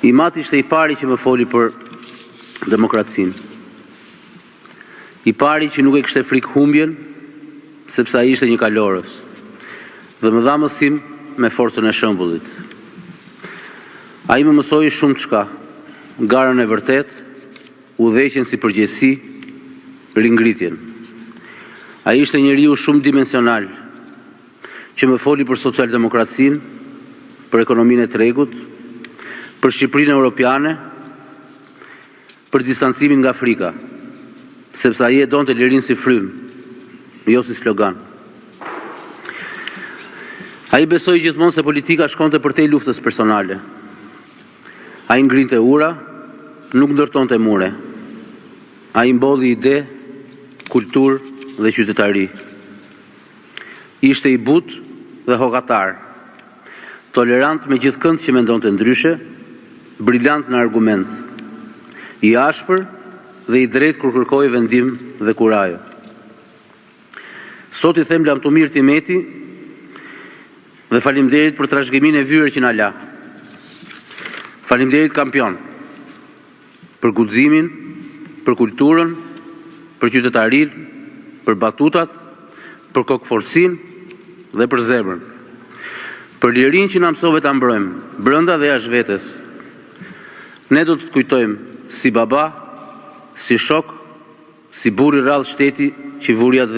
Im atë ishte i pari që më foli për demokracinë. I pari që nuk e kishte frikë humbjen, sepse ai ishte një kalorës dhe më dha mësim me forcën e shembullit. Ai më mësoi shumëçka, garën e vërtetë, udhëheqjen si përgjegjësi, ringritjen. Ai ishte njeriu shumëdimensional, që më foli për socialdemokracinë, për ekonominë e tregut, për Shqipërinë europiane, për distancimin nga frika, sepse ai e donte lirinë si frymë, jo si slogan. Ai besoi gjithmonë se politika shkonte përtej luftës personale. Ai ngrinte ura, nuk ndërtonte mure. Ai mbolli ide, kulturë dhe qytetari. Ishte i butë dhe hokatar, tolerant me gjithkënd që mendonte ndryshe, brilant në argument, i ashpër dhe i drejtë kur kërkohej vendim dhe kurajo. Sot i them lamtumirë tim eti dhe faleminderit për trashëgiminë e vyer që na la. Faleminderit kampion. Për guximin, për kulturën, për qytetarinë, për batutat, për kokëfortësinë dhe për zemrën. Për lirinë që na mësove ta mbrojmë, brenda dhe jashtë vetes. Ne do të të kujtojmë si baba, si shok, si burrë i rrallë shteti që vuri atdheun.